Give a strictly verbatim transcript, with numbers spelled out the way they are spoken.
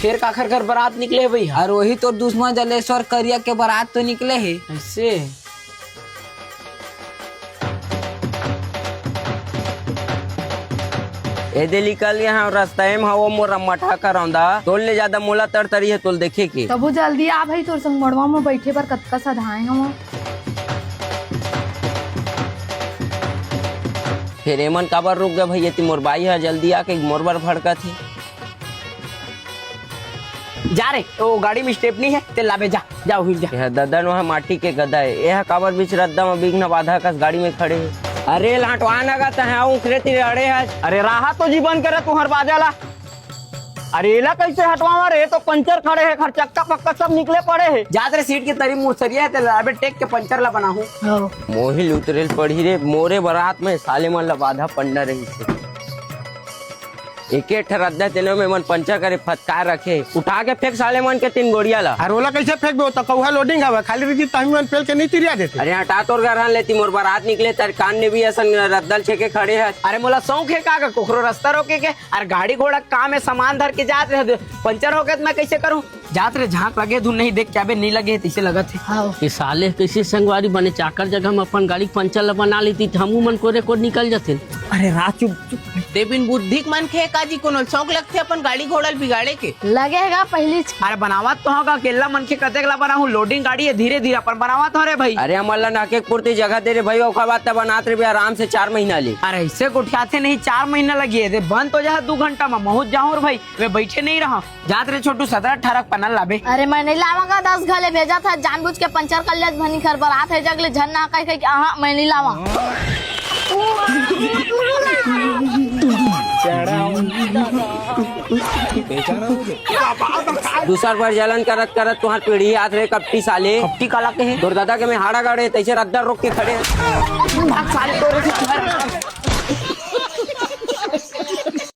फेर काखर घर बरात निकले हे भैया? अरे वही तोर दुश्मन जलेश्वर करिया के बरात तो निकले हे। ऐसे? ए दे निकल गए हैं रस्ता में, हवो मोर मठा करौंदा। तोल ले ज्यादा मोला तरतरी है, तोल देखे के। तबो जल्दी आ भाई, तोर संग मड़वा में बैठे बर कतका सधाए हवं। फेर एमन काबर रुक गे भैया? ती मोर बाई ह जल्दी आके मोर बर भड़कत हे। जा रे, ओ गाड़ी में स्टेपनी हे, ते लाबे जा, जा उहिर जा। यह ददन वह माटी के गदा हे, यह काबर बीच रद्दा में बिघ्न बाधा कस गाड़ी में खड़े हे? अरे लाटवा नगा तहे उखरे ती अड़े हस। अरे राहा तो जीवन करे तुहर बाजा ला। अरे एला कैसे हटवावा रे? ये तो पंचर खड़े हे, खर चक्का पक्का सब निकले पड़े हे। जात रे सीट के तरी मुसरिया हे, ते अबे टेक के पंचर ला बनाहूं। मोहिल उतरेल पड़ी रे, मोरे बरात में साले मन ला बाधा पड़ना रही से। एके ठर रद्दा तेनो में मन पंचर करे फटकार रखे। उठा के फेंक साले मन के तीन गोड़िया ला। अरे ओला कैसे फेंकबे? ओ तो कौहा लोडिंग हवा, खाली रही तही मन पेल के नहीं तिरिया देते। अरे हटा तोर घर हन लेती, मोर बरात निकले, तर कान ने भी असन रद्दल छेके खड़े है। अरे मोला शौक है का, का कोखरो रस्ता रोके के? अरे गाड़ी घोड़ा काम है, सामान धर के जात रहे, पंचर हो गए तो मैं कैसे करूं? जात रे झांक लगे धुन नहीं देख के आबे, नहीं लगे तैसे लगत है। हाँ। ये साले कैसे संगवारी बने, चाकर जगह में अपन गाड़ी पंचर ला बना लेती तो हमू मन कोरे कोर निकल जाते। अरे रात चुप चुप। देबिन बुद्धि के मनखे काजी कोनो शौक लगथे अपन गाड़ी घोड़ा ल बिगाड़े के। लगेगा पहली च- अरे बनावत तो होगा, अकेला मनखे कतेक ला बनाहूं, लोडिंग गाड़ी है, धीरे धीरे अपन बनावत हो रे भाई। अरे हमर ला नाके के पूर्ति जगह दे रे भाई, ओकर बाद त बनात रे आराम से चार महीना ले। अरे ऐसे गोठियाथे नहीं, चार महीना लगी है, दे बंद तो जा दू घंटा में महूं जाहूं रे भाई, मैं बैठे नहीं रहा। जात रे छोटू, सतरा अठारह पनल लाबे। अरे मैं नहीं लावांगा, दस घले भेजा था, जानबूझ के पंचर कर लिया भनी घर बरात है जगले झन ना कह कह के, आहा, मैं नहीं लावा। दूसर बार जलन करत करत तुहार पीढ़ी आत रे कपटी साले। कपटी काला के है? तोर दादा के मैं हाड़ा गाड़े, तैसे रद्दा रोक के खड़े। भाग साले तोरे से।